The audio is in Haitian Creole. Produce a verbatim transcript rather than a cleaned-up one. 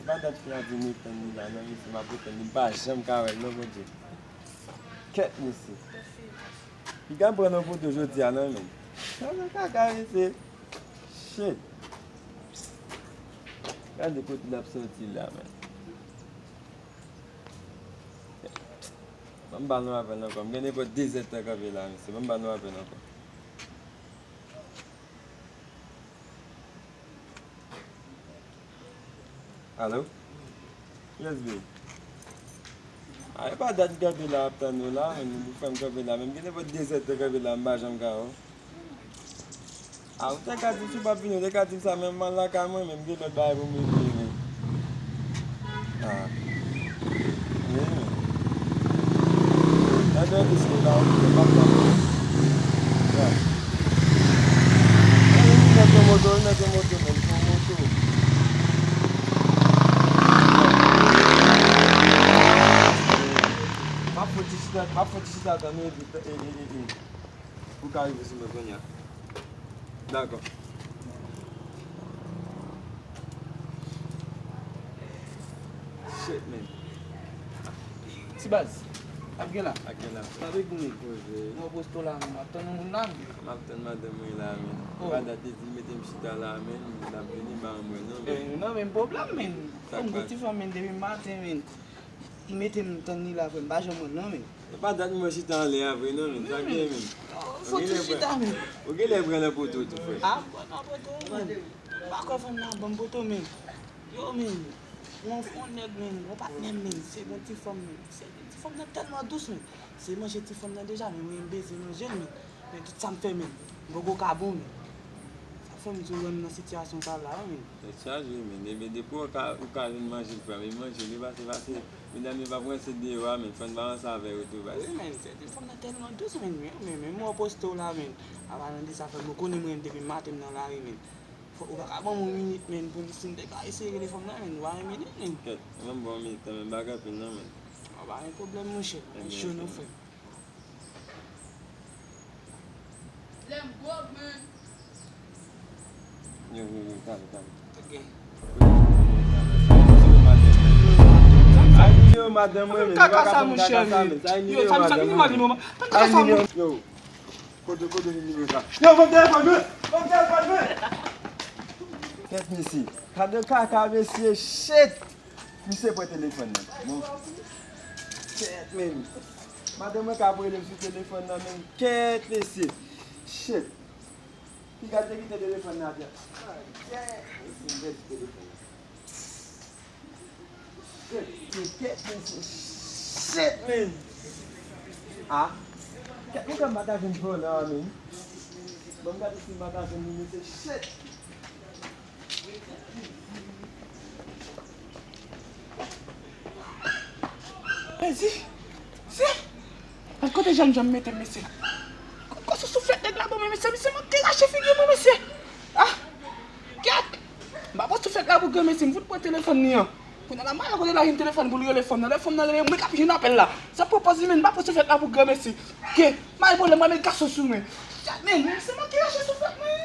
Pa dat fi a di m ret tann li la, non, mesye, m ap ret tann li, m pa janm ka wè l, non, Bondye. Kèt, mesye. Piga m pran nan foto jodi a, non, men. Sa se kaka, mesye. Shit. Gade kote l ap soti la, men. Ban m ba nou apèl ankò. M gen nenpòt de zèdtan kanpe la, mesye. Ban m ba nou apèl ankò. Alo? Yes, babe. A, e pa dat m kanpe la ap tann ou la, men, ou fè m kanpe la, men m gen nenpòt de zèdtan kanpe la, m pa janm ka wè w. A, ou te ka di m si w p ap vini, ou te ka di m sa, men m al lakay mwen, men m gen lòt bagay pou m regle, men. A. Wi, men. Nan de disko la, ou m ap tann ou. Ya. Mwen mete moto, mwen mete moto, men fè moto. M ap fè ti chita, m ap fè ti chita tann ou epi, e, e, e, e. Ou ka rive sou mwen kounye a. Dakò. Shit, man. Ti baz, ap gen la. Ap gen la. Sa vle pou mwen. Poze. Nan posto la, m ap tann yon moun la, men. M ap tann madanm mwen la, men. Oh. Pa dat li di mete m chita la, men. L ap vini ba mwen, non, men. Eh, non, men pwoblèm, men. Sa k pase? Yon ti fanm, men, depi maten, men. Li mete m tann li la, frè m, pa janm wè l, non, men. E pa dat mwen chita anlè a vre, non, men. Sa k gen, men. Fò ti chita, men. Ou genlè pran nan poto tou, frè. A, m pran nan poto, men. M pa kwè fanm nan ban m poto, men. Yo, men. Yon, yon nèg, men. Yon patnè m, men. Se yon ti fanm, men. Se ti fanm nan tèlman dous, men. Se manje ti fanm nan deja, men mwen, m bezwen manje l, men. Men tout sa m fè, men, m poko ka bon, men. Sa fè m di w wè m nan sitiyasyon sa la, wi, men. Tèt chaje, men. Ebyen, depi w ka, ou ka jwenn manje pou manje, li pase, pase. Medam yo p ap ranse deyò a, men. Fò n balanse avè yo tou, baz. Wi, men. Se ti fanm nan tèlman dous, men. Men, men, men, m wè w poste w la, men. Apalan de sa, frè m, ou konnen mwen, depi maten m nan lari, men. Fò, ou pa ka ban m yon minit, men, pou n, si n te ka eseye rele fanm nan, men. Ou pa yon minit, men. Kèt, mwen m ba w minit, men, m pa gen anpil, non, men. Ou pa gen pwoblèm, monchè. Mwen cho, non, frè m. Yo, yo, yo, talè, talè. Ok. Ay, nimewo madanm mwen, men. Kaka sa, monchè, men. Yo, sa, sa, nimewo madanm mwen. Kaka sa, monchè. Yo, kote, kote nimewo sa? Yo, ban m telefòn mwen. Ban m telefòn mwen. Kèt, mesye. Gade kaka, mesye. Shit. Misye pran telefòn nan. Bon. Kèt, men. Madanm mwen ka ap rele m sou telefòn nan, men. Kèt, mesye. Shit. Piga te kite telefòn nan atè. Kèt, mesye, m pèdi telefòn nan. Shit, men, kèt, mesye. Shit, men. A. Kèt, mwen kwè m pa ta jwenn vòlè a, men. Bon, m gade si m pa ta jwenn li, mesye. Shit. Mezi, se, al kote Jan Jan mete, mesye. Kote sou souflèt nèg la ban mwen, mesye, misye manke rache figi mwen, mesye. A, kèt. M pa pran souflèt la pou granmesi, m fout pran telefòn li an. Kounye a la, m ale kote l a jwenn telefòn pou l rele fanm nan. Lè fanm nan rele, mwen k ap jwenn apèl la. Sa pran pòz li, men m pa pran souflèt la pou granmesi. Ke, m al pran l, m al met gason sou mwen. Kèt, men, misye manke rache souflèt mwen.